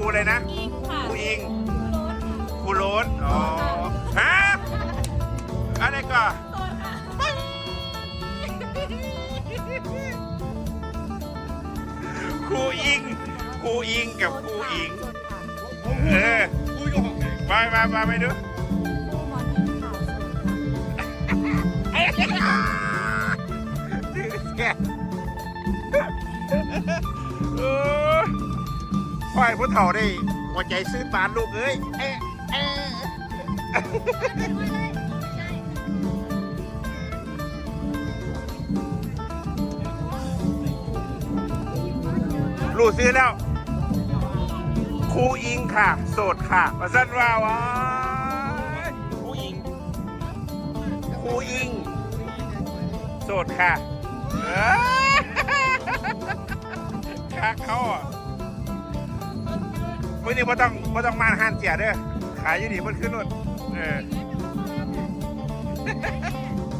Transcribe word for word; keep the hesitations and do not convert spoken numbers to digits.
ผู้เลยนะ อิงค่ะ ครูอิง โรสค่ะ ครูโรสอ๋อ ฮะ อะไรก่อน โสดค่ะ ครูอิง ครูอิงกับครูอิง โสดค่ะ เออ ไปไปไปไปดู ครูหมอนอิงค่ะ โสดค่ะ ชื่อแกเออ ฝ่ายผู้เฒ่าได้หัวใจซื้อปานลูกเอ้ย เอ๊ะเอ๊ะ รู้ซื้อแล้ว ครูอิงค่ะ โสดค่ะมาสั้นว่าว่าครูอิง ครูอิง โสดค่ะ เออ คักเขาอ่ะมื้อนี้บ่ต้องบ่ต้องมาห้านเจียเด้อ ขายอยู่นี่มันขึ้นรถ เออ